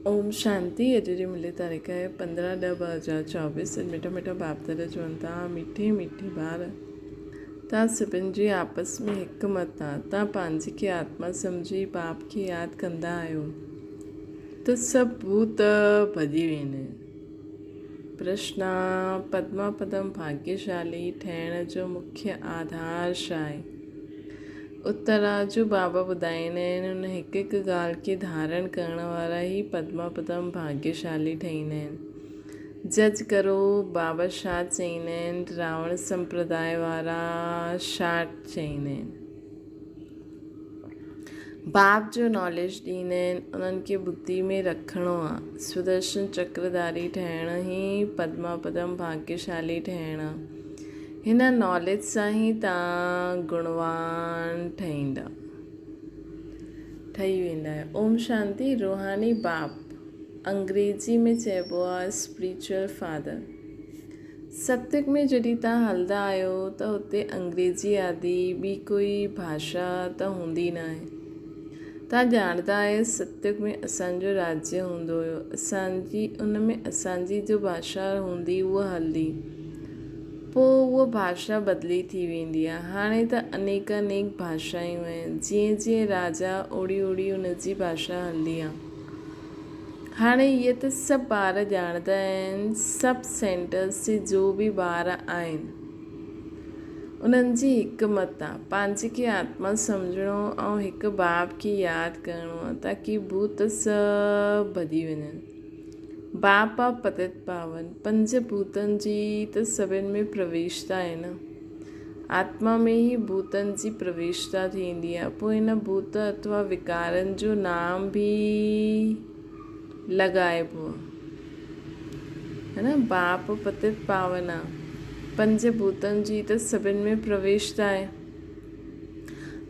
اوم شانتي اڄ جي ملي تاريخ آهي 15/10/2024 اڄ مٺا مٺا باپ دادا چون ٿا مٺي مٺي ٻار تان سڀن جي آپس ۾ هڪ مت آ تان پنهنجي کي آتما سمجهي باپ کي ياد ڪندا آهيو ته سڀ ڀوت ڀڄي ويندا آهن پرشنا پدما پدم ڀاگيشالي ٺهڻ جو مکيه آڌار ڇا آهي؟ اتراجو بابا ٻڌائيندا آهن، ان هڪ هڪ ڳالهه کي ڌارڻ ڪرڻ وارا ئي پدما پدم ڀاگيشالي ٺهيندا آهن. جج ڪرو بابا ڇا چئيندا آهن، راوڻ سمپرداء وارا ڇا چئيندا آهن. باپ جو ناليج ڏيندا آهن، انهن کي ٻڌي ۾ رکڻو آ. سودرشن چڪرڌاري ٺهڻ ئي پدما پدم ڀاگيشالي ٺهڻ آ. هن ناليج سان ئي توهان گڻوان ٺهيندا ٺهي ويندا آهيو. اوم شانتي روحاني باپ انگريزي ۾ چئبو آ اسپريچوئل فادر. ستيگ ۾ جڏهن توهان هلندا آهيو ته اتي انگريزي آدي ٻي ڪوئي ڀاشا ته هوندي ناهي. توهان ڄاڻندا آهيو ستيگ ۾ اسان جو راجيه هوندو هيو. اسان جي ان ۾ اسان جي جو ڀاشا هوندي اها هلندي. پوء اها ڀاشا بدلي ٿي ويندي آهي. هاڻي ته انيڪ انيڪ ڀاشائون آهن. جيئن جيئن راجا اوڙي اوڙي ان جي ڀاشا هلندي آهي. هاڻي اهي ته سڀ ٻار ڄاڻندا آهن، سڀ سينٽرز تي جو به ٻار آهن، انهن جي هڪ مت آ، پنهنجي کي آتما سمجهڻو ۽ هڪ باپ کي ياد ڪرڻو آ، تاڪي ڀوت سڀ ڀڄي وڃن. باپ آ پتت پاون، پنج ڀوتن جي ته سڀن ۾ پرويشتا آهي نه. آتما ۾ ئي ڀوتن جي پرويشتا ٿيندي آهي، پوء ان ڀوت اٿوا وڪارن جو نام به لڳائبو آهي. ها نه؟ باپ پتت پاون آ. پنج ڀوتن جي ته سڀن ۾ پرويشتا آهي.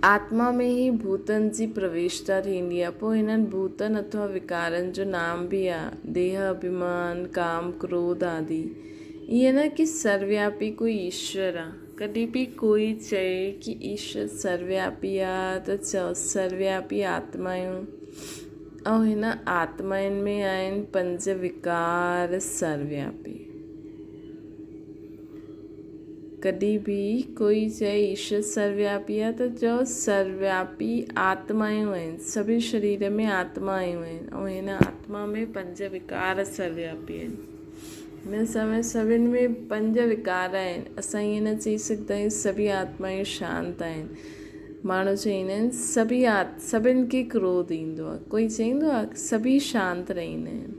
آتما ۾ ئي ڀوتن جي پرويشتا ٿيندي آهي، پوء هنن ڀوتن اٿوا وڪارن جو نام به آ، ديهه اڀيمان، ڪام، ڪروڌ آدي. ائين نه ڪي سروياپي ڪوئي ايشور آ. ڪڏهن به ڪوئي چئي ڪي ايشور سروياپي آ ته چئو سروياپي آتمايون ۽ هن آتمائن ۾ آهن پنج وڪار سروياپي. ڪڏهن به ڪوئي چئي ايشور سروياپي آ ته چئو سروياپي آتمايون آهن سڀني شرير ۾ آتما آيون آهن ۽ هن آتما ۾ پنج وڪار سروياپي آهن. هن سمي سڀن ۾ پنج وڪار آهن. اسان ائين نه چئي سگهندا آهيون سڀئي آتمائون شانت آهن. ماڻهو چئيندا آهن سڀئي سڀن کي ڪروڌ ايندو آهي. ڪوئي چئيندو آهي سڀئي شانت رهندا آهن.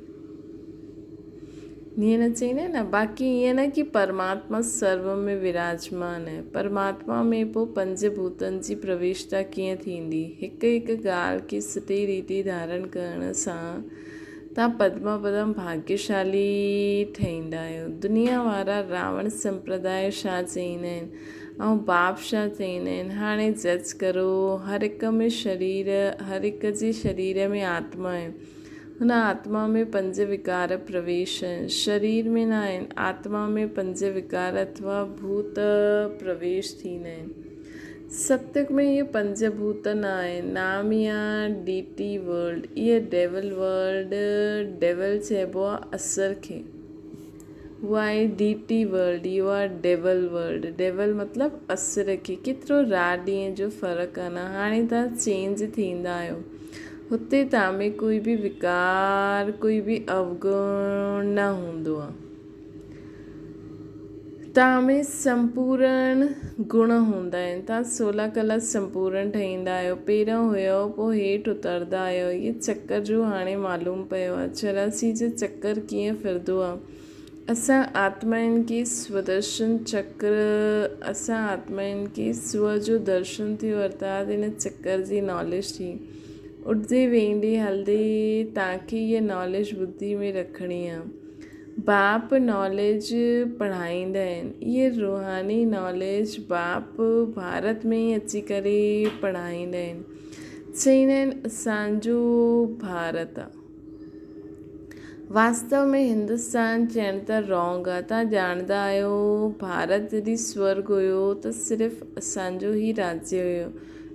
ائين نه چئيندا آهن نه. باقي ائين نه ڪي پرماتما سرو ۾ وراجمان آهي. پرماتما ۾ پوء پنج ڀوتن جي پرويشتا ڪيئن ٿيندي؟ هڪ هڪ ڳالهه کي سٺي ريتي ڌارڻ ڪرڻ سان تان پدما پدم ڀاگيشالي ٺهيندا آهيو. دنيا وارا راوڻ سمپرداء ڇا چئيندا آهن ۽ باپ ڇا چئيندا آهن. هاڻي جج ڪرو هر هڪ ۾ شرير هر هڪ جي شرير ۾ آتما آهي. هن آتما ۾ پنج وڪار پرويش آهن. شرير ۾ نه آهن. آتما ۾ پنج وڪار اٿوا ڀوت پرويش ٿيندا آهن. ستيگ ۾ اهي پنج ڀوت نه آهن. نام ئي آ ڊيٽي ورلڊ. اهي ڊيول ورلڊ، ڊيول چئبو آ اثر کي. هو آهي ڊيٽي ورلڊ، اهو آ ڊيول ورلڊ. ڊيول مطلب اثر کي. ڪيترو رات ڏينهن جو فرق آ نه. هاڻي توهان چينج ٿيندا آهيو. هتي توهان ۾ ڪوئي به وڪار، ڪوئي به اوگڻ نه هوندو آ. توهان ۾ سمپورڻ گڻ هوندا آهن. توهان سولا ڪلا سمپورڻ ٺهيندا آهيو. پهريون هيو پوء هيٺ اتردا آهيو. هي چڪر جو هاڻي معلوم پيو آهي. 84 جو چڪر ڪيئن ڦرندو آهي. اسان آتمائن کي سودرشن چڪر اسان آتمائن کي سو جو درشن ٿيو ارٿات ان چڪر جي ناليج ٿي. اڏندي ويندي هلندي توهان کي هيء ناليج ٻڌي ۾ رکڻي آهي. باپ ناليج پڙهائيندا آهن. اهي روحاني ناليج باپ ڀارت ۾ ئي اچي ڪري پڙهائيندا آهن. چئيندا آهن اسان جو ڀارت آ. واستو ۾ هندستان چئڻ ته رانگ آ. توهان ڄاڻندا آهيو ڀارت جڏهن سورگ هيو ته صرف اسان جو ئي راجيه هيو.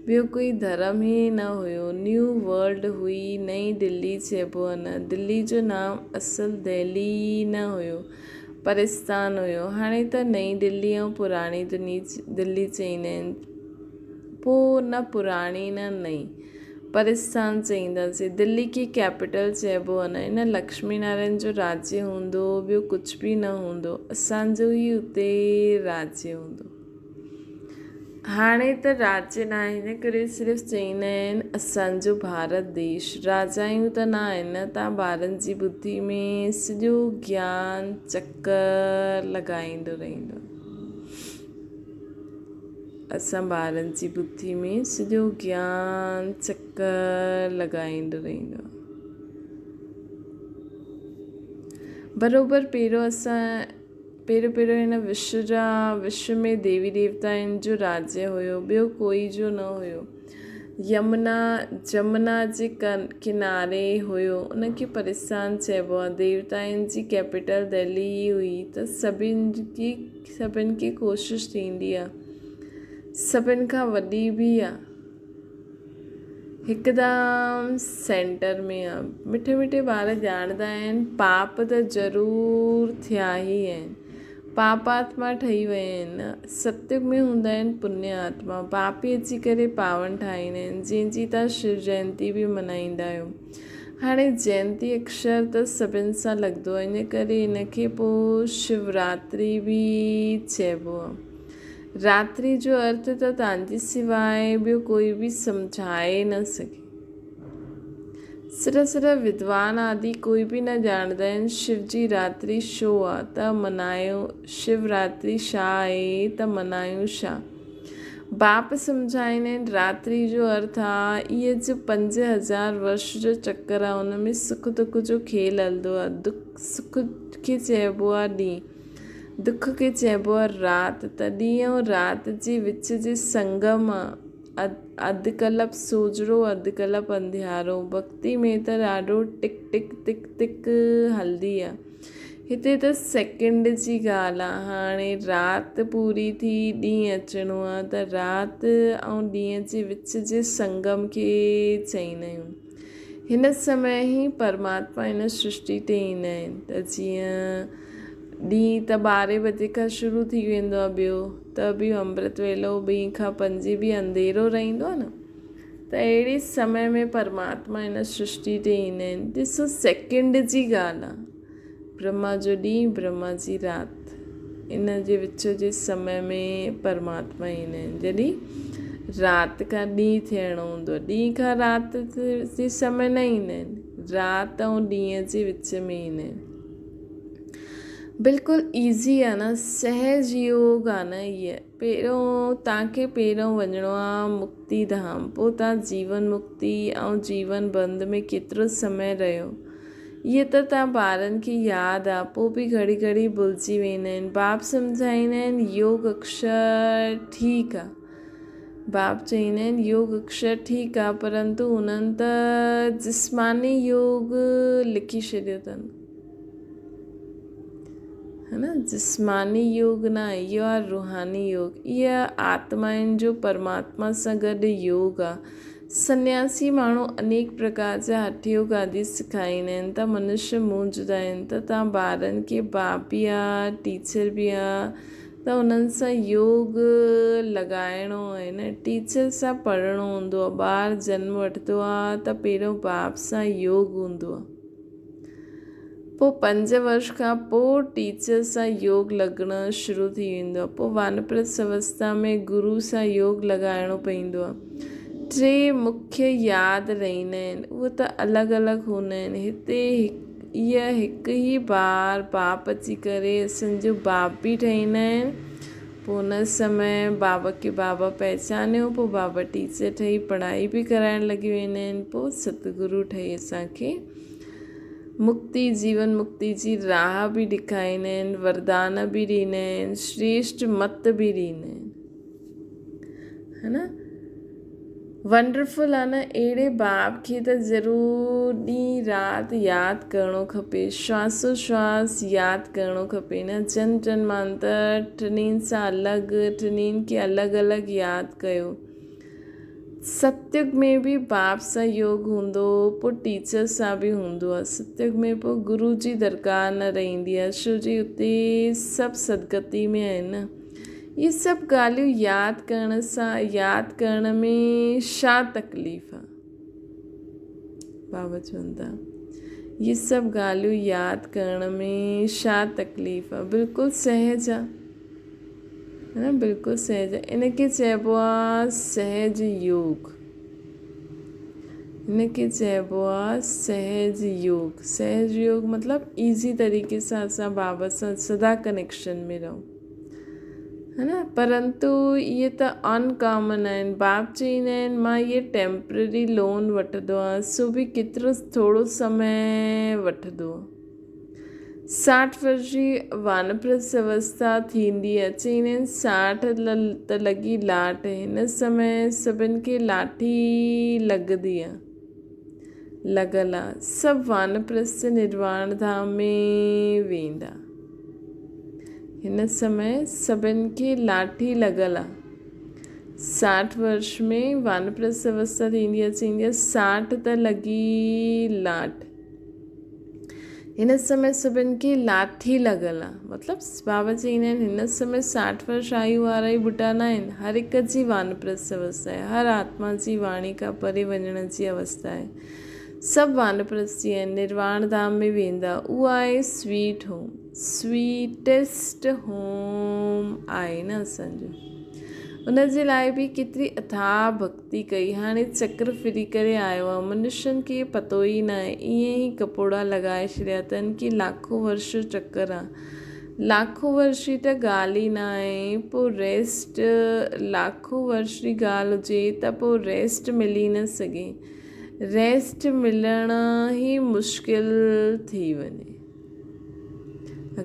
ٻيو ڪوئي ڌرم ئي نه هيو. نيو ورلڊ هئي، نئين دلي چئبو آ نه. دلي جو نام اصل دهلي ئي نه هيو، پرستان هيو. هاڻي ته نئين دلي ۽ پراڻي دلي چئيندا آهن. پوء نه پراڻي نه نئين. پرستان چئينداسين. دلي کي ڪيپيٽل چئبو آ نه. ان لڪشمي نارائڻ جو راجيه هوندو، ٻيو ڪجهه به نه هوندو. اسان جو ئي اتي راجيه هوندو. هاڻي ته راجيه ناهي ان ڪري صرف چئيندا آهن اسان جو ڀارت ديش. راجايون ته نه آهن نه تان ٻارن جي ٻڌي ۾ سڄو گيان چڪر لڳائيندو رهندو. اسان ٻارن جي ٻڌي ۾ سڄو گيان چڪر لڳائيندو رهندو. بروبر پهريون اسان پهريون پهريون هن وشو جا وشو ۾ ديوي ديوتائن جو راجيه هيو، ٻيو ڪوئي جو نه هيو. يمنا، جمنا، جي ڪناري هيو، ان کي پرستان چئبو آهي. ديوتائن جي ڪيپيٽل دهلي ئي هئي ته سڀن کي ڪوشش ٿيندي آهي. سڀن کان وڏي به آهي. هڪدم سينٽر ۾ آ. مٺي مٺي ٻار ڄاڻندا آهن پاپ ته ضرور ٿيا ئي آهن. پاپ آتما ٺهي ويا آهن. ستيگ ۾ هوندا آهن پني آتما. پاپي اچي ڪري پاون ٺاهيندا آهن. جنهن جي تان شو جينتي به منائيندا آهيو. هاڻي جينتي اڪشر ته سڀن سان لڳندو آهي ان ڪري ان کي پوء شوراتري به چئبو آ. راتري جو ارٿ ته توهان جي سواء ٻيو ڪوئي به سمجهائي نه سگهي. صرف صرف ودوان آدي ڪوئي به نه ڄاڻندا آهن شو جي راتري ڇو آ ته منايو شو راتري ڇا آهي ته منايون ڇا؟ باپ سمجهائيندا آهن راتري جو ارٿ آ اهي جو 5000 ورش جو چڪر آ ان ۾ سک دک جو کيل هلندو آ دک سک کي چئبو آ ڏينهن دک کي چئبو آ رات ته ڏينهن ۽ رات جي وچ جي سنگم آ. اڌ ڪلپ سوجهرو اڌ ڪلپ انڌيارو. ڀڳتي ۾ ته ڏاڍو ٽڪ ٽڪ تڪ تڪ هلندي آ. هتي ته سيڪنڊ جي ڳالهه آ. هاڻي رات پوري ٿي ڏينهن اچڻو آ ته رات ۽ ڏينهن جي وچ جي سنگم کي چئيندا آهيون. هن سمي ئي پرماتما هن سرشٽي تي ايندا آهن ته جيئن ڏينهن ته ٻارهين بجي کان شروع ٿي ويندو آهي ٻيو ته به امرت ويلو ٻين کان پنجين به انڌيرو رهندو آهي نه ته اهڙي سمي ۾ پرماتما هن سرشٽي تي ايندا آهن ڏسو سيڪنڊ جي ڳالهه آهي برهما جو ڏينهن برهما جي رات ان جي وچ جي سمي ۾ پرماتما ايندا آهن جڏهن رات کان ڏينهن ٿيڻو هوندو آهي ڏينهن کان رات جي سمي نه ايندا آهن رات ۽ ڏينهن جي وچ ۾ ايندا آهن بلڪل ايزي آهي نه سهج يوگ آهي نه هيء پهريون توهان کي پهريون وڃڻو آهي مڪتي ڌام پوء توهان جيون مڪتي ۽ جيون بند ۾ ڪيترو سمي رهيو اهي ته توهان ٻارن کي ياد آ، پوء به گهڙي گهڙي ڀلجي ويندا آهن. باپ سمجهائيندا آهن يوگ اڪشر ٺيڪ آ. باپ چئيندا آهن يوگ اڪشر ٺيڪ آ پرنتو انهن ته جسماني يوگ لکي ڇڏيو اٿن. ها نه جسماني يوگ نه اهو آ روحاني يوگ. اهي آتمائن جو پرماتما سان گڏ يوگ آ. سنياسي ماڻهو انيڪ پرڪار جا هٺ يوگ آدي سکائيندا آهن ته منشيه مونجهندا آهن ته توهان ٻارن کي باپ به آ ٽيچر به آ ته انهن سان يوگ لڳائڻو آهي نه ٽيچر سان پڙهڻو هوندو آ ٻار جنم وٺندو آ ته پهريون باپ سان يوگ هوندو آ. پوء پنج ورش کان پوء ٽيچر سان يوگ لڳڻ شروع ٿي ويندو آهي. پوء وانپرسٿ اوستا ۾ گرو سان يوگ لڳائڻو پوندو آهي. ٽي مکيه ياد رهندا آهن. اهي ته الڳ الڳ هوندا آهن. هتي اهي هڪ ئي بار باپ اچي ڪري اسان جو باپ به ٺهيندا آهن. پوء ان سمي بابا کي بابا پهچانيو. پوء بابا ٽيچر ٺهي پڙهائي به ڪرائڻ لڳي ويندا آهن. پوء ستگرو ٺهي اسان کي مڪتي، جيون مڪتي جي راهه به ڏيکاريندا آهن، وردان به ڏيندا آهن، شريشٽ مت به ڏيندا آهن. ها نه؟ ونڊرفل آ نه؟ اهڙي باب کي ته ضرور ڏينهن رات ياد ڪرڻو کپي، شواسو شواس ياد ڪرڻو کپي نه؟ جن جنمانتر ٽنهين سان الڳ، ٽنهين کي الڳ الڳ ياد ڪيو. ستيگ ۾ به باپ سان يوگ هوندو هو، پوء ٽيچر سان به هوندو آهي. ستيگ ۾ پوء گرو جي درڪار نه رهندي آهي، ڇو جي اتي سڀ سدگتي ۾ آهن نه. اهي سڀ ڳالهيون ياد ڪرڻ سان ياد ڪرڻ ۾ ڇا تڪليف آهي؟ بابا چون ٿا اهي سڀ ڳالهيون ياد ڪرڻ ۾ ڇا تڪليف آهي؟ بلڪل سهج آهي. نه بلڪل سهج ان کي چئبو آ سهج يوگ ان کي چئبو آ سهج يوگ سهج يوگ مطلب ايزي طريقي سان اسان بابا سان سدا ڪنيڪشن ۾ رهون ها نه پرنتو اهي ته ان ڪامن آهن باپ چئيندا آهن مان اهي ٽيمپرري لون وٺندو آهيان سو به ڪيترو ٿورو سمي وٺندو آهيان ساٺ ورشي وانپرسٿ اوسٿا ٿيندي آهي. چئيندا آهن ساٺ ته لڳي لاٽ. هن سمي سڀن کي لاٺي لڳندي آهي. لڳل آهي. سڀ وانپرسٿ نرواڻ ڌام ۾ ويندا. هن سمي سڀن کي لاٺي لڳل آهي. ساٺ ورش ۾ وانپرسٿ اوسٿا ٿيندي آهي. چئيندي آهي ساٺ ته لڳي لاٽ. هن سمي سڀن کي لاٿي لڳل آ. مطلب بابا چئيندا آهن هن سمي ساٺ ورش آيو وارا ئي ٻڍا نه آهن، هر هڪ جي وانپرسٿ اوسٿا آهي، هر آتما جي واڻي کان پري وڃڻ جي اوسٿا آهي. سڀ وانپرسٿي آهن، نرواڻ ڌام ۾ ويندا. اهو آهي سويٽ هوم، سويٽيسٽ هوم آهي نه اسان جو. ان جي لاء به ڪيتري اٿاهه ڀڳتي ٿي ڪئي. هاڻي چڪر ڦري ڪري آيو آ. منشين کي پتو ئي ناهي. ائين ئي ڪپوڙا لڳائي ڇڏيا اٿن ڪي لاکو ورش جو چڪر آ. لاکو ورش جي ته ڳالهه ئي ناهي. پو ريسٽ لاکو ورش جي ڳالهه هجي ته پو ريسٽ ملي نه سگهي. ريسٽ ملڻ ئي مشڪل ٿي وڃي.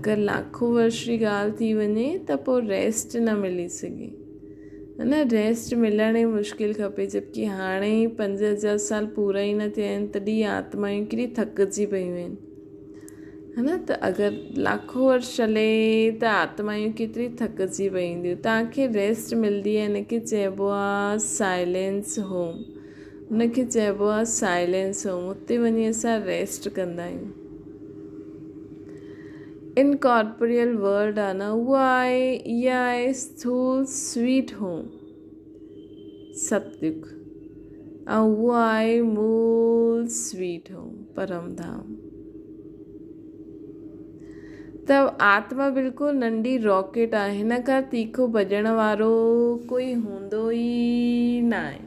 اگر لاکو ورش جي ڳالهه ٿي وڃي ته پو ريسٽ نه ملي سگهي. نه ريسٽ ملڻ ئي مشڪل کپي جبڪه هاڻي ئي 5000 سال پورا ئي نه ٿيا آهن تڏهن آتمائون ڪيڏي ٿڪجي پيون آهن ها نه ته اگر لاکو ورش هلي ته آتمائون ڪيتري ٿڪجي پئي هونديون توهان کي ريسٽ ملدي آهي هن کي چئبو آهي سائلينس هوم هن کي چئبو آهي سائلينس هوم اتي وڃي اسان ريسٽ ڪندا آهيون انڪارپوريل ورلڊ آ نه اها آهي اها آهي اسٿول سويٽ هوم ستيگ ۽ اهو آهي مول سويٽ هوم پرم ڌام ته آتما بلڪل ننڍي راڪيٽ آهي هن کان تيکو ڀڄڻ وارو ڪوئي هوندو ئي ناهي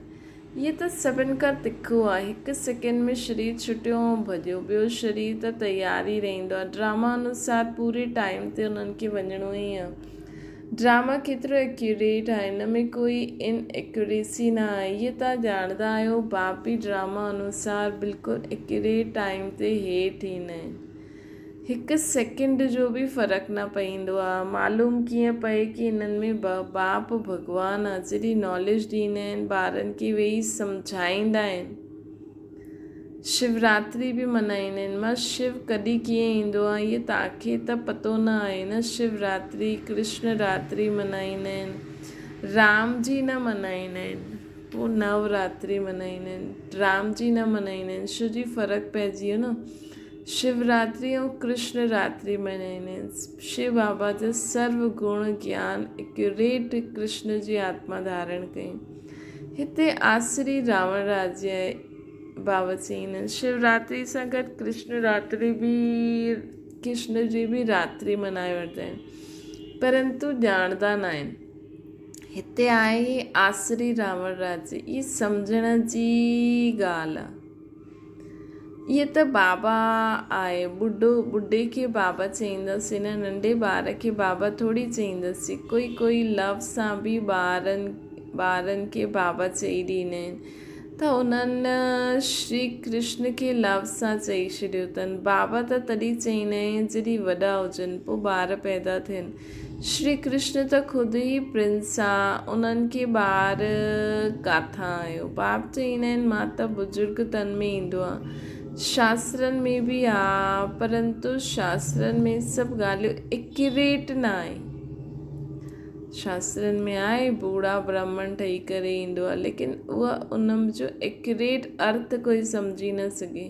هيء ته سڀن کان تکو آهي. هڪ سيڪنڊ ۾ شرير ڇٽيو ۽ ڀڄيو. ٻيو شرير ته تيار ئي رهندو آهي. ڊراما انوسار پوري ٽائيم تي انهن کي وڃڻو ئي آهي. ڊراما ڪيترو ايڪيوريٽ آهي. ان ۾ ڪوئي ان ايڪيوريسي نه آهي. هيء توهان ڄاڻندا آهيو باپ به ڊراما انوسار بلڪل ايڪيوريٽ ٽائيم تي هيٺ ايندا آهن. هڪ سيڪنڊ جو به فرق نه پئيندو آ. معلوم ڪيئن پئي ڪي انهن ۾ باپ ڀڳوان آ. جيڏي ناليج ڏيندا آهن ٻارن کي ويهي سمجهائيندا آهن. شوراتري به منائيندا آهن. مان شو ڪڏهن ڪيئن ايندو آ اهي تاکي ته پتو نه آهي نه. شوراتري ڪرشن راتري منائيندا آهن. رام جي نه منائيندا آهن. پوء نوراتري منائيندا آهن. رام جي نه منائيندا آهن. شو جي فرق پئجي ويو نه. شوراتري ۽ ڪرشن راتري ملهائيندا آهن. شو بابا جا سرو گڻ گيان ايڪيوريٽ ڪرشن جي آتما ڌارڻ ڪئي. هتي آسري راوڻ راجيه آهي. بابا چئيندا آهن شوراتري سان گڏ ڪرشن راتري به ڪرشن جي به راتري ملهائي وٺندا آهن پرنتو ڄاڻندا نه آهن. هتي آهي آسري راوڻ راجيه هي سمجهڻ جي ڳالهه آهي. اهي ته بابا آهي. ٻڍو، ٻڍي کي بابا چئينداسين نه ننڍي ٻار کي بابا ٿوري چئينداسين. ڪوئي ڪوئي لو سان به ٻارن ٻارن کي بابا چئي ڏيندا آهن ته انهن شري ڪرشن کي لو سان چئي ڇڏيو اٿن. بابا ته تڏهن چئيندا آهن جڏهن وڏا هجن پوء ٻار پيدا ٿين. شري ڪرشن ته خود ئي پرنس آ، انهن کي ٻار ڪاٿان آيو؟ باپ چئيندا آهن، مان ته بزرگ تن ۾ ايندو آهيان. شاسترن ۾ به آ، پرنتو شاسترن ۾ سڀ ڳالهيون ايڪيوريٽ نه آهن. شاسترن ۾ آهي بوڙها برهمڻ ٺهي ڪري ايندو آهي ليڪن اها ان جو ايڪيوريٽ ارٿ ڪوئي سمجهي نه سگهي.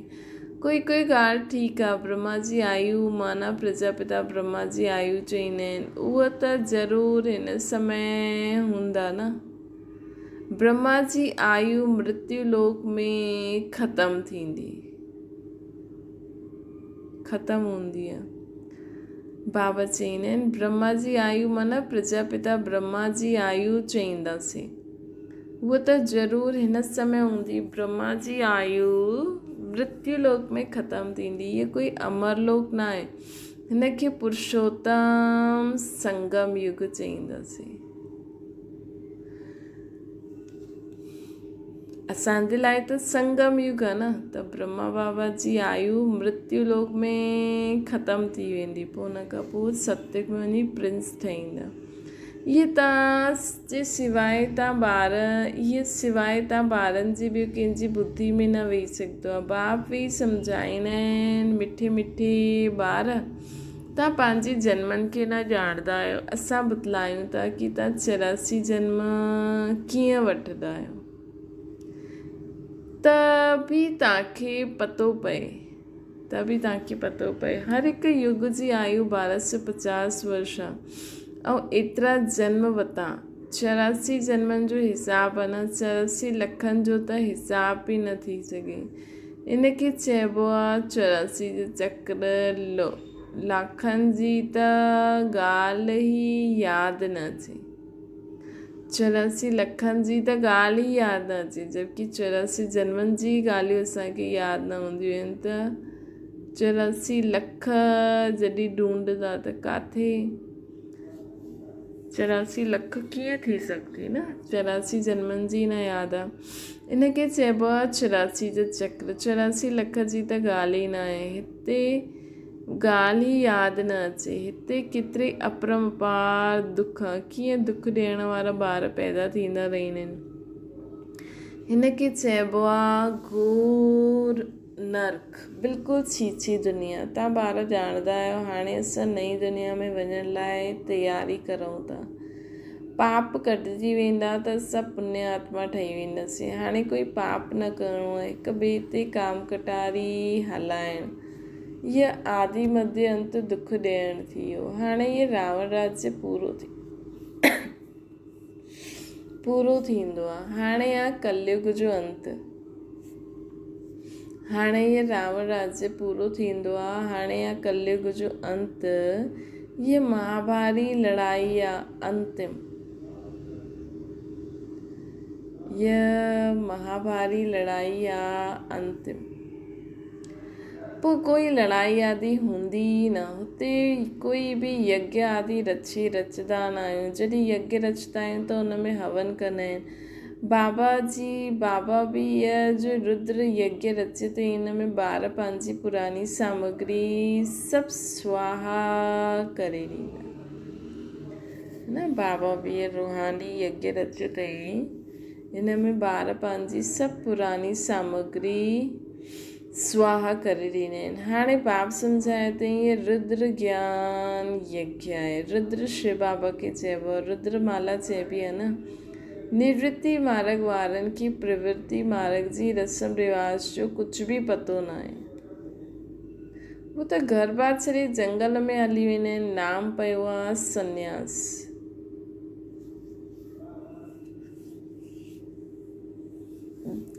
ڪوئي ڪوئي ڳالهه ٺيڪ آهي برهما جي آيو معنيٰ پرجاپتا برهما جي آيو چئيندا آهن اها ته ضرور هن سمي هوندا نه. برهما جي آيو مرتيو لوڪ ۾ ختم ٿيندي. ختم هوندي آهي. بابا چئيندا آهن برهما جي آيو معنيٰ پرجاپتا برهما جي آيو چئينداسين. هوء ته ضرور هن سمي هوندي. برهما جي آيو مرتيو لوڪ ۾ ختم ٿيندي. هيء ڪوئي امر لوڪ ناهي. هن کي پرشوتم سنگم يگ چئينداسين. اسان جي لاء ته سنگم يگ آهي نه ته برهما بابا جي آيو مرتيو لوڪ ۾ ختم ٿي ويندي پوء ان کان پوء ستيگ ۾ وڃي پرنس ٺهيندا. اهي تان جي سواء تان ٻار اهي سواء تان ٻارن جي ٻيو ڪنهن جي ٻڌي ۾ نه ويهي سگهندو آهي. باپ ويهي سمجهائيندا آهن مٺي مٺي ٻار توهان پنهنجي جنمن کي نه ڄاڻندا آهيو، اسان بتلايون ٿا ڪي توهان 84 جنم ڪيئن وٺندا آهيو ته به توهان کي پتو پئي ته به توهان کي پتو پئي. هر هڪ يگ جي آيو 1250 ورش آ ۽ ايترا جنم وتا. 84 جنمن جو حساب آ نه 84 لکن جو ته حساب به نه ٿي سگهي. ان کي چئبو آ 84 جو چڪر لاکن جي ته ڳالهه ئي ياد نه اچي. 84 لکن جي ته ڳالهه ئي ياد نه اچي جبڪه 84 جنمن جي ڳالهيون اسان کي ياد نه هونديون آهن ته 84 لک جڏهن ڍونڍندا ته ڪاٿي 84 لک ڪيئن ٿي سگهندي نه؟ 84 جنمن جي نه ياد آ. ان کي چئبو آ 84 جو چڪر. 84 لک جي ته ڳالهه ئي ناهي. هتي ڳالهه ئي ياد نه اچي. هتي ڪيتري اپرم اپار دک آ. ڪيئن دک ڏيڻ وارا ٻار پيدا ٿيندا رهندا آهن. هن کي چئبو آ گهور. نرڪ، بلڪل ڇيڇي دنيا. توهان ٻار ڄاڻندا آهيو، هاڻي اسان نئين دنيا ۾ وڃڻ لاء تياري ڪرون ٿا. پاپ ڪٽجي ويندا ته اسان پڃ آتما ٺهي وينداسين. هاڻي ڪوئي پاپ نه ڪرڻو آهي. هڪ ٻئي تي ڪام ڪٽاري هلائڻ، اها آدي مڌي انت دک ڏيڻ ٿي ويو. هاڻي هيء راوڻ راجيه پورو ٿي پورو ٿيندو آ. هاڻي آ ڪليگ جو انت. هاڻي هيء راوڻ راجيه پورو ٿيندو آ. هاڻي آ ڪليگ جو انت. هيء مهاڀاري لڙائي آ انتم. هيء مهاڀاري لڙائي آ انتم. پوء ڪوئي لڙائي آدي هوندي ئي نه. هتي ڪوئي به يگيا آدي رچي رچندا نه آهيون. جڏهن يگيا رچندا آهيون ته ان ۾ هون ڪندا آهن. بابا جي بابا به اها جو ردر يگيا رچي ته ان ۾ ٻار پنهنجي پراڻي سامگري سڀ سواها ڪري ڏيندا. نه بابا به اها روحاني يگيا رچيو اٿئي. ان ۾ ٻار پنهنجي سڀ پراڻي سامگري سواها ڪري ڏيندا آهن. هاڻي باب سمجهايو ته هيء ردر گيان يگيا آهي. ردر شو بابا کي چئبو آهي. ردر مالا چئبي آهي نه. نورتي مارگ وارن کي پرورتي مارگ جي رسم رواج جو ڪجهه به پتو ناهي. هو ته گهر بار ڇڏي جنگل ۾ هلي ويندا آهن. نام پيو آهي سنياس.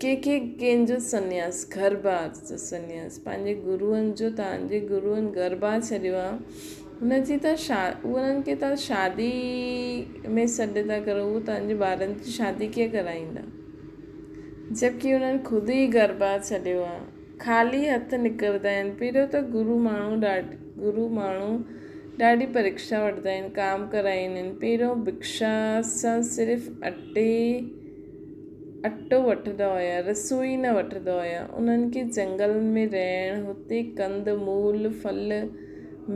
ڪنهن کي ڪنهن جو سنياس، گهر بار جو سنياس، پنهنجي گروئن جو توهان جي گروئن گهر بار ڇڏيو آهي هن جي ته شا انهن کي توهان شادي ۾ سڏ ٿا ڪرو هو توهان جي ٻارن جي شادي ڪيئن ڪرائيندا جبڪه انهن خود ئي گهر بار ڇڏيو آهي خالي هٿ نڪرندا آهن. پهريون ته گرو ماڻهو گرو ماڻهو ڏاڍي پريکشا وٺندا آهن، ڪام ڪرائيندا آهن. پهريون بکشا سان صرف اٽي اٽو وٺندا هيا، رسوئي نه وٺندا هيا. انهن کي جنگلن ۾ رهڻ، هتي ڪند مول، ڦل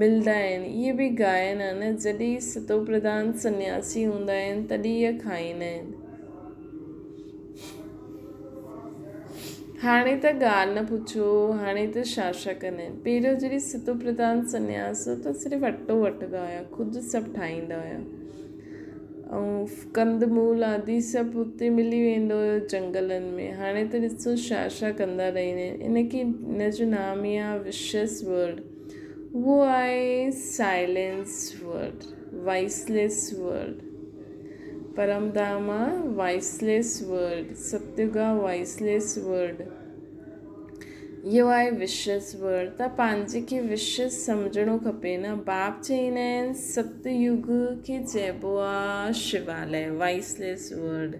ملندا آهن. اهي به گائن آهن. جڏهن ستوپرڌان سنياسي هوندا آهن، تڏهن اهي کائيندا آهن. هاڻي ته ڳالهه نه پڇو، هاڻي ته ڇا ڇا ڪندا آهن. پهريون جڏهن ستو پرڌان سنياس هو ته صرف اٽو وٺندا هيا، خود سڀ ٺاهيندا هيا. ۽ ڪند مول آدي سڀ اتي ملي ويندو هيو جنگلن ۾. هاڻي ته ڏسو ڇا ڇا ڪندا رهندا آهن. ان کي ان جو نام ئي آهي وشس ورلڊ. اهو آهي سائلينس ورلڊ، وائسليس ورلڊ. پرم ڌام آ وائسليس ورلڊ، ستيگ آ وائسليس ورلڊ. اهو آهي وشس ورلڊ. ته پنهنجي کي وشس سمجهڻو کپي نه. باپ چئيندا آهن ست يگ کي چئبو آ شوالئه، وائسليس ورلڊ.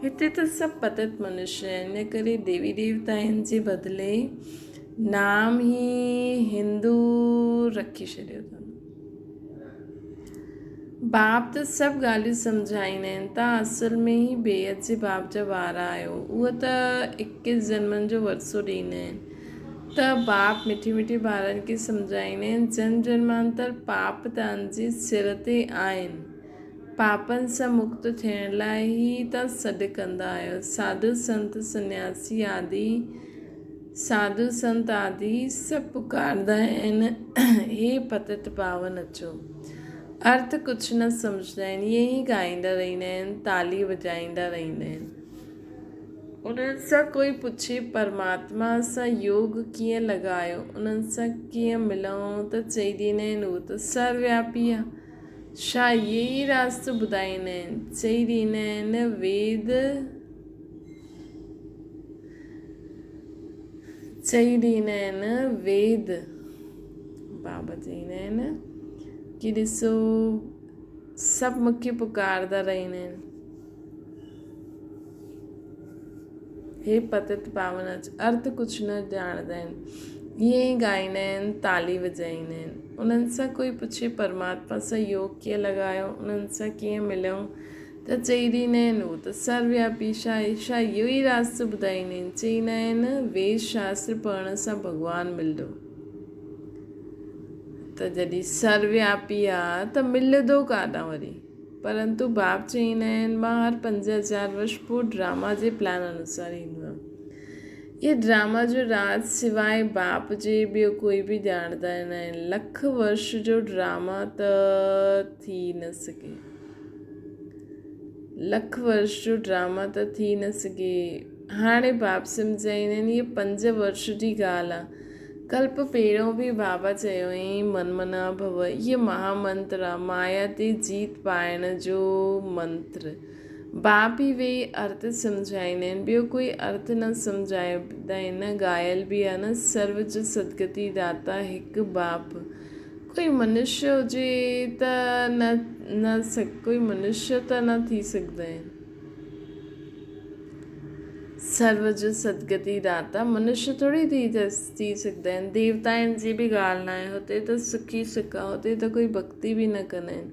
هتي ته سڀ پتت منشيه آهن، ان ڪري ديوي ديوتائن جي بدلي نام ئي هندو رکي ڇڏيو اٿن. باپ ته سڀ ڳالهيون سمجهائيندا آهن، توهان اصل ۾ ئي بيحد جي باپ جا ٻار آهيو. اهو ته اڪيس جنمن جو ورثو ڏيندا آهن ته باپ مٺي مٺي ٻارن کي سمجهائيندا آهن، جنم جنمانتر پاپ توهان جي سر تي آهن، پاپن سان مڪت ٿيڻ لاء ئي توهان سڏ ڪندا آهيو. ساڌو سنت سنياسي آدي. ساڌو سنت آدي سڀ پڪارندا آهن، هي پتت پاون اچو. ارٿ ڪجهه نه سمجهندا آهن، ائين ئي ڳائيندا رهندا آهن، تالي وڄائيندا رهندا آهن. انهن سان ڪوئي پڇي پرماتما سان يوگ ڪيئن لڳايو، انهن سان ڪيئن ملون ته چئي ڏيندا آهن اهو ته سروياپي آهي. ڇا اهي ئي راستو ٻڌائيندا آهن؟ چئي ڏيندا آهن ويد. چئي ڏيندا آهن ويد بابا چئيندا آهن ڪي ڏسو سڀ مون کي پڪاردا رهندا آهن هي پتت پاون اچ ارٿ ڪجهه نه ڄاڻندا آهن ائين ئي ڳائيندا آهن تالي وڄائيندا آهن انهن سان ڪوئي پڇي پرماتما سان يوگ ڪيئن لڳايو انهن سان ڪيئن مليو ته چئي ڏيندا آهن هو ته سروياپي شاهه شاهه اهو ئي راستو ٻڌائيندا آهن. چئيندا آهن ويد شاستر پڙهڻ سان ڀڳوان ملندو. ته جڏهن سروياپي آ ته ملندو ڪاڏانهن وري. پرنتو باپ چئيندا آهن مان هر 5000 ورش پوء ڊراما جي پلان انوسار ايندو آهيان. اهي ڊراما جو راز سواء باپ جي ٻيو ڪوئي به ڄاڻندا نه آهن. لک ورش جو ڊراما ته ٿي نه سگهي. لک ورش جو ڊراما ته ٿي نه سگهي. هاڻي باپ سمجهائيندا آهن هيء پنج ورش جي ڳالهه آ. ڪلپ پهريون به بابا چيو هئائين من منا ڀو. هيء مها منتر آ، مايا تي جيت پائڻ جو منتر. باپ ئي ويهي ارٿ سمجهائيندا آهن، ٻيو ڪوئي ارٿ نه سمجهائيندا آهن. نه ڳايل به آ نه سرو جو سدگتي داتا هڪ باپ. ڪوئي منشيه هجي ته نه نه ڪوئي منشيه ته نه ٿي سگهندا آهن. سرو جو سدگتي داتا منشيه ٿوري ٿي ٿي سگهندا آهن. ديوتائن جي به ڳالهه ناهي. هتي ته سک ئي سک آهي. هتي ته ڪوئي ڀڳتي به نه ڪندا آهن.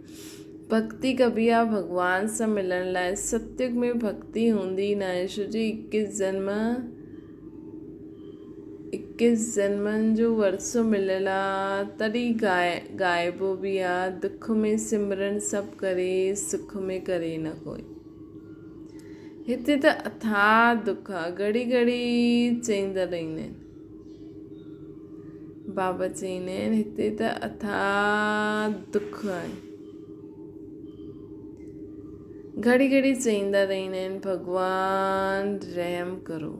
ڀڳتي ڪبي آهي ڀڳوان سان ملڻ لاء. ستيگ ۾ ڀڳتي هوندي ئي ناهي ڇو جو اڪيس جنم اڪيس جنمن جو ورثو مليل آ، تڏهن ڳائبو به آ، دک ۾ سمرڻ سڀ ڪري، سک ۾ ڪري نه ڪوئي. هتي ته اٿاهه دک آ، گهڙي گهڙي چئيندا رهندا آهن. بابا چئيندا آهن، هتي ته اٿاهه دک آهي. گهڙي گهڙي چئيندا رهندا آهن، ڀڳوان رحم ڪرو.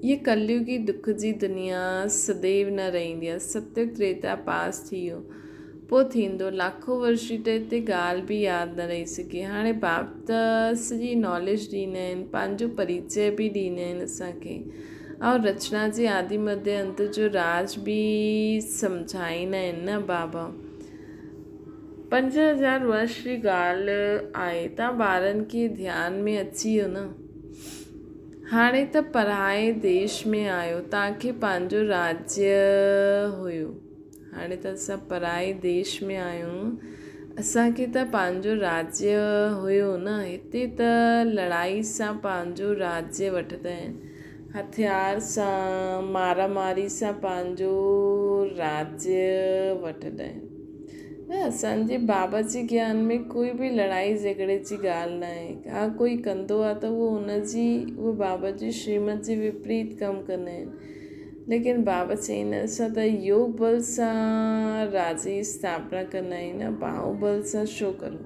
هيء ڪليوگي دک جي دنيا سديو نه رهندي آهي. ستيوگ تريتا پاس ٿي ويو، پوء ٿيندو. لاکو ورشي ته هتي ڳالهه به ياد نه رهي سگهي. هاڻي باپ ته سڄي ناليج ڏيندا آهن، پنهنجو پريچيه به ڏيندا آهن اسان کي ۽ رچنا جي آدي مڌيه انت جو راز به سمجهائيندا آهن نه بابا. 5000 ورش جي ڳالهه آهي، تان ٻارن کي ڌيان ۾ اچي ويو نه. هاڻي ته پرائي ديش ۾ آهيو، توهان کي پنهنجو راجيه هيو. هاڻي ته اسان پرائي ديش ۾ آهيون، اسان کي ته پنهنجو راجيه هيو نه. هتي ته لڙائي سان پنهنجو راجيه وٺندا آهن، هٿيار سان، مارا ماري سان پنهنجو راجيه وٺندا آهن. نه اسان جي بابا جي گيان ۾ ڪوئي به لڙائي جهڳڙي جي ڳالهه نه آهي. ها ڪوئي ڪندو آهي ته اهو ان جي اهو بابا جي شريمت جي وپريت ڪم ڪندا آهن. ليڪن بابا چئين اسان ته يوگ بل سان راجيه جي اسٿاپنا ڪندا آهيون نه باهوبل سان ڇو ڪرون.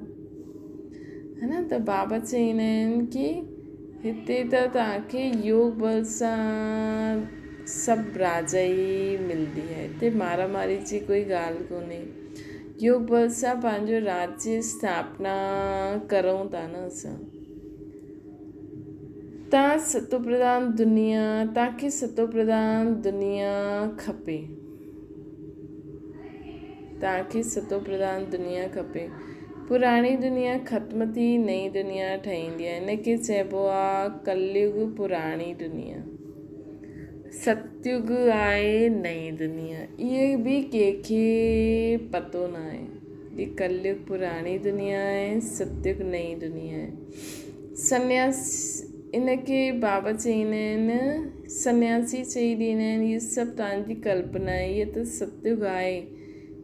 ها نه ته بابا چئيندا آهن ڪي هتي ته توهان کي يوگ بل سان سڀ راجائي ملندي آهي هتي مارا ماري جي ڪوئي ڳالهه ڪونهي يوگ بل سان پنهنجو راج جي اسٿاپنا ڪرون ٿا نه اسان تان ستو پرڌان دنيا تان کي ستو پرڌان دنيا کپي توهان کي ستو پرڌان دنيا کپي. پراڻي دنيا ختم ٿي نئين دنيا ٺهيندي آهي. ان کي چئبو آهي ڪليگ پراڻي دنيا. ستيگ آهي نئين دنيا. اهي به ڪنهن کي پتو ناهي. هي ڪليگ پراڻي دنيا آهي ستيگ نئين دنيا آهي. سنياس ان کي بابا چئيندا آهن، سنياسي چئي ڏيندا آهن، هي سڀ توهان جي ڪلپنا آهي، هيء ته ستيگ آهي،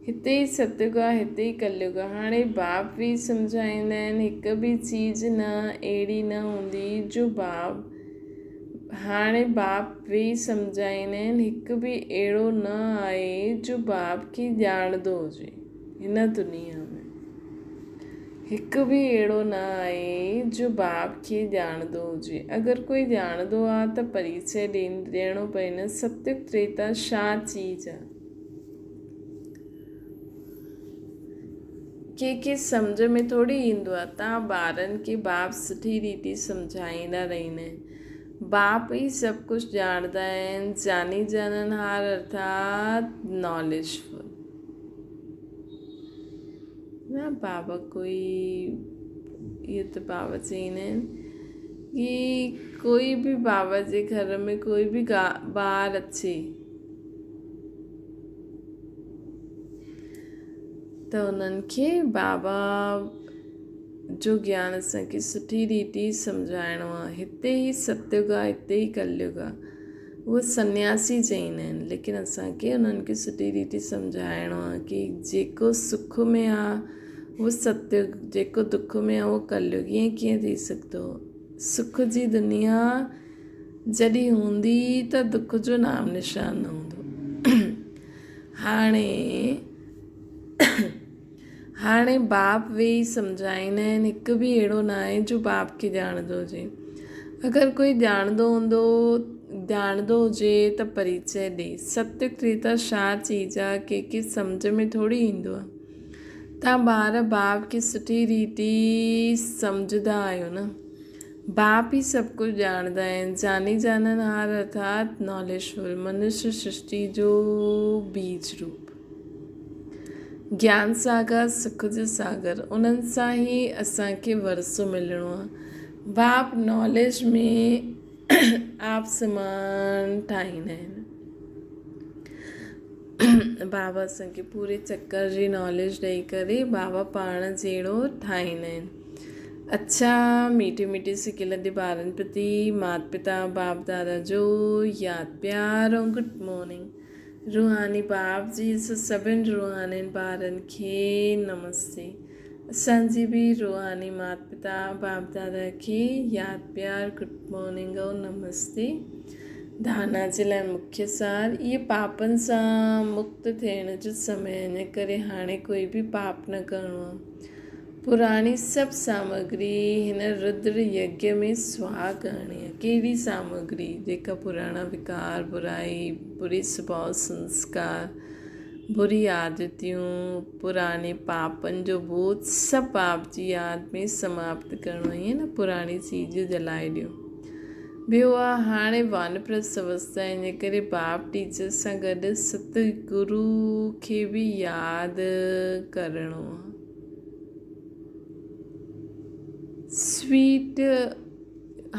هتي ئي ستيگ آهي، هتي ئي ڪليگ آهي. هاڻي باپ به سمجهائيندا آهن، هڪ به چيز نه اهڙي نه هوندي جو باپ هاڻي باپ به سمجهائيندا آهن، هڪ به اهڙو نه آهي جو باپ کي ڄاڻندو هجي هن دنيا ۾. هڪ به اهڙو نه آهي جو باپ کي ڄاڻندو هجي. اگر ڪوئي ڄاڻندو آ ته پريچئه ڏيڻو پئي نه. ستيگ تريتا ڇا چيز آ؟ ڪنهن کي سمجهه ۾ ٿوري ايندو آ. تان ٻارن کي باپ سٺي ريتي سمجهائيندا رهندا آهن. باپ ئي سڀ ڪجهه ڄاڻندا آهن. جاني ڄاڻڻهار ارٿات ناليجفل. نه بابا ڪوئي اهو ته بابا چئيندا آهن ڪي ڪوئي به بابا جي گهر ۾ ڪوئي به ٻار اچي ته انهن کي بابا جو گيان اسان کي سٺي ريتي سمجهائڻو آهي هتي ئي ستيگ آهي هتي ئي ڪليگ آهي اهي سنياسي چئيندا آهن ليڪن اسان کي انهن کي سٺي ريتي سمجهائڻو آهي ڪي جيڪو سک ۾ آهي اهو ستيگ جيڪو دک ۾ آهي اهو ڪليگ ائين ڪيئن ٿي سگهندو سک جي دنيا جڏهن هوندي ته دک جو نام نشان نه هوندو هاڻي هاڻي باپ ويهي سمجهائيندا آهن، هڪ به اهڙو نه آهي جو باپ کي ڄاڻندو هجي. اگر ڪوئي ڄاڻندو هوندو، ڄاڻندو هجي ته پريچئه ڏي. ستيگ تريتا ڇا چيز آ، ڪنهن کي سمجهه ۾ ٿوري ايندو آ. توهان ٻار باپ کي سٺي ريتي سمجهندا آهيو نه. باپ ئي سڀ ڪجهه ڄاڻندا آهن. جاني جانڻهار ارٿات ناليجفل، منشيه سرشٽي جو بيج روپ. گيان ساگر، سک جو ساگر، انهن سان ئي اسان کي ورثو ملڻو آهي. باپ ناليج ۾ آپ سمان ٺاهيندا آهن. بابا اسان کي پوري چڪر جي ناليج ڏئي ڪري بابا پاڻ جهڙو ٺاهيندا آهن. اڇا ميٺي ميٺي سڪيلڌي ٻارن پرتي مات پتا باپ دادا جو ياد پيار ۽ گڊ مارننگ. روحاني باپ جي سڀن روحانين ٻارن کي نمستي. اسان جي به روحاني مات پتا باپ دادا کي ياد پيار گڊ مارننگ ۽ نمستي. ڌانا جي لاء مکيه سار اهي پاپن سان مڪت ٿيڻ جو سمي ان ڪري هاڻي ڪوئي به پاپ نه ڪرڻو آهي. پراڻي سڀ سامگري هن ردر يگيا ۾ سواها ڪرڻي آهي. ڪهڙي سامگري؟ جيڪا پراڻا وڪار، برائي، بري سڀاء سنسڪار، بري عادتيون، پراڻي پاپن جو بوجھ سڀ باپ جي ياد ۾ سماپت ڪرڻو آهي نه پراڻي چيز جلائي ڏيو. ٻيو آ هاڻي وانپرست اوستا ان ڪري باپ ٽيچر سان گڏ ست گرو کي به ياد ڪرڻو آ. سويٽ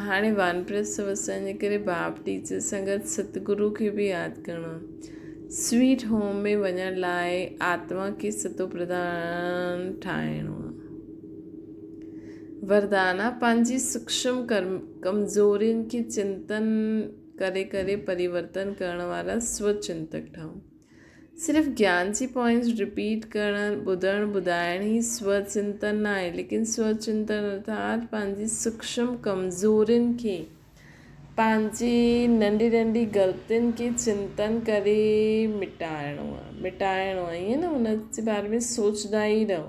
هاڻي وان پرست اوستا جي ڪري باپ ٽيچر سان گڏ ستگرو کي به ياد ڪرڻو سويٽ هوم ۾ وڃڻ لاء آتما کي ستو پرڌان ٺاهڻو آهي. وردانا پنهنجي سوکشم ڪمزورين کي چنتن ڪري ڪري پريورتن ڪرڻ وارا سوچنتڪ ٺاهو. صرف گيان جي پوائنٽس رپيٽ ڪرڻ، ٻڌڻ، ٻڌائڻ هي سو چنتن نه آهي ليڪن سو چنتن ارٿات پنهنجي سوکشم ڪمزورين کي، پنهنجي ننڍي ننڍي غلطين کي چنتن ڪري مٽائڻو آهي، مٽائڻو آهي ائين نه ان جي باري ۾ سوچدا ئي رهو.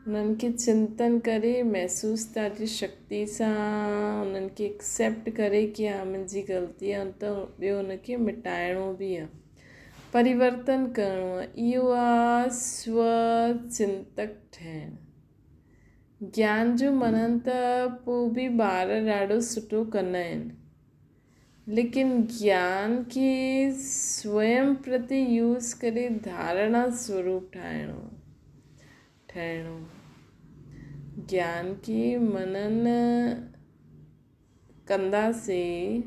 انهن کي چنتن ڪري محسوستا جي شڪتي سان انهن کي ايڪسيپٽ ڪري ڪي ها منهنجي غلطي آهي ته ٻيو ان کي مٽائڻو به آهي پريورتن ڪرڻو آهي اهو آهي سو چنتڪ ٺهڻ. گيان جو منن ته پوء به ٻار ڏاڍو سٺو ڪندا آهن ليڪن گيان کي سويم پرتي يوز ڪري ڌارڻا سوروپ ٺاهڻو ٺهڻو گيان کي منن ڪنداسين.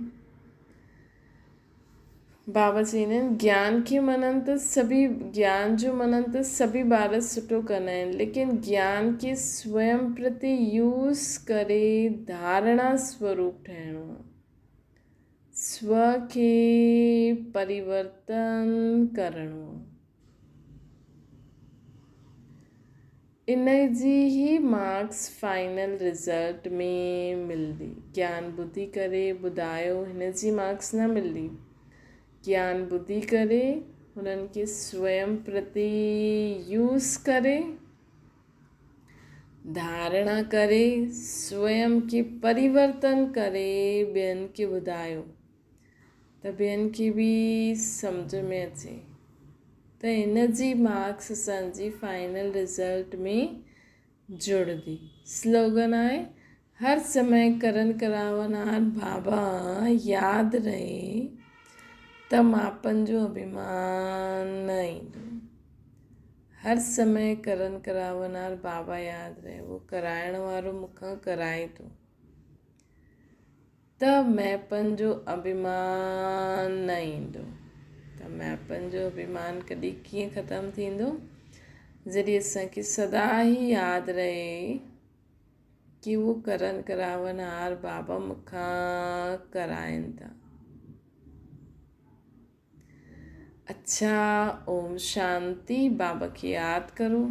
بابا چئيندا آهن گيان کي منن ته سڀي گيان جو منن ته سڀي ٻار سٺو ڪندا آهن ليڪن گيان کي سويم پرتي يوز ڪري ڌارڻا سوروپ ٺهڻو آهي سو کي پريورتن ڪرڻو آهي. ان جي ئي مارڪس فائنل رزلٽ ۾ ملندي. گيان ٻڌي ڪري ٻڌايو هن جي مارڪس نه ملندي. گيان ٻڌي ڪري هنن کي سويم پرتي يوز ڪري ڌارڻا ڪري سويم کي پريورتن ڪري ٻين کي ٻڌايو. ته ٻين کي به سمجهه ۾ اچي ته هن جي مارڪس اسان جي فائنل رزلٽ ۾ جڙندي. سلوگن آهي هر سمي ڪرن ڪراونهار بابا ياد رهي ته ماپن جو اڀيمان نه ايندو. هر سمي ڪرن ڪراونهار بابا ياد رهي اهو ڪرائڻ وارو مون کان ڪرائي ٿو. ته ميپن جو اڀيمان نه ايندو. ته ميپن جو اڀيمان ڪڏهن ڪيئن ختم ٿيندو؟ جڏهن اسان کي سدا ئي ياد رهي ڪي اهو ڪرن ڪراونهار بابا مون کان ڪرائين ٿا. اڇا اوم شانتي بابا کي ياد ڪرو.